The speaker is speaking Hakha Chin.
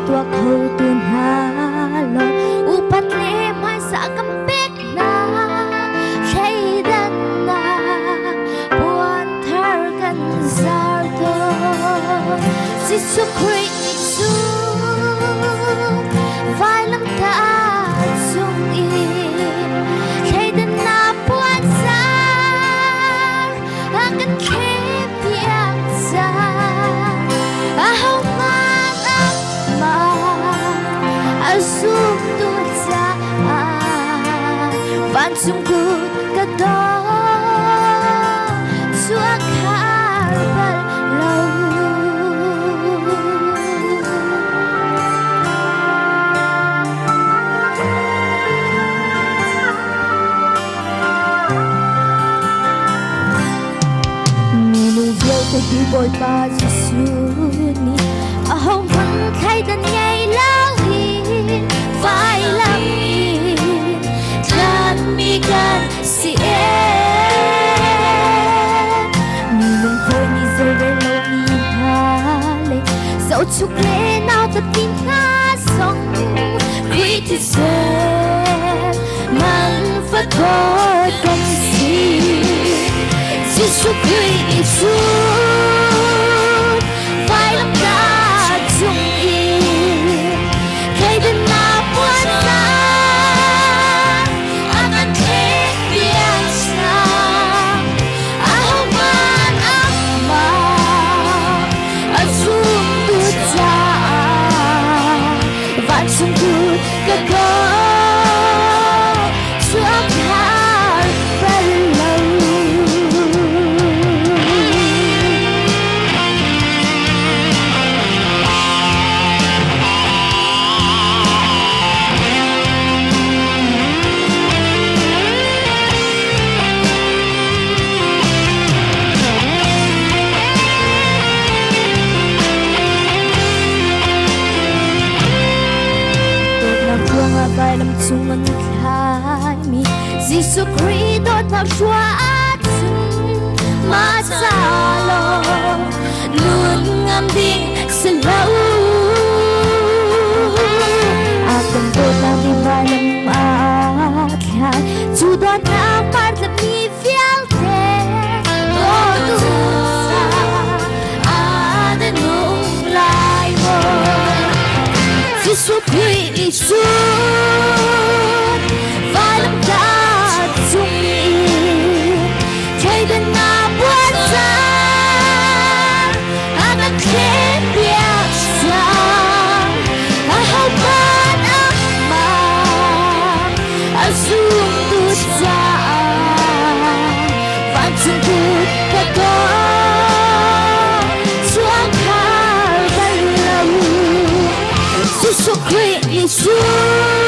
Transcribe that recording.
tuah khotu hna lawng upat le hmaisa kan pek hna. Thleidannak puan thar kan zar tawn. Jesuh Khrih nih cun vailamtah cung in thleidannak puan zar a kan thlehpiak cang. Ahohmanh amah a zumtu caah vancung kut ka dawt cu a khar bal lo. Minung vialte hi Bawipa Jesuh nih ahohmanh thleidan ngei loin vailam in tlanmi kan si ee. Minung hawi nih zeirel lomi hna le zohchuk le nautatmi hna zong Khrih thisen man fathawt kan si. Jesuh Khrih nih cun vailamtah cung in thleidannak puan a kan thlehpiak cang. Ahohmanh amah a zumtu caah vancung kut ka kaw cu a khar bal lo. Dawtnak ruangah vailam cung an thlaimi Jesuh Khrih dawtnak hruah ahcun mah ca lawng nun ngam ding si lo. A kan dawtnak nih vailam aa thlai cu dawtnak partlami vialte dawtu caah na nung lai maw? Jesuh Khrih nih cun vailamtah cung in thleidannak puan cang a kan thlenpiak cang. Ahohmanh amah a zumtu caah vancung kut ka kaw chuangkhar bal lo. Jesuh Khrih nih cun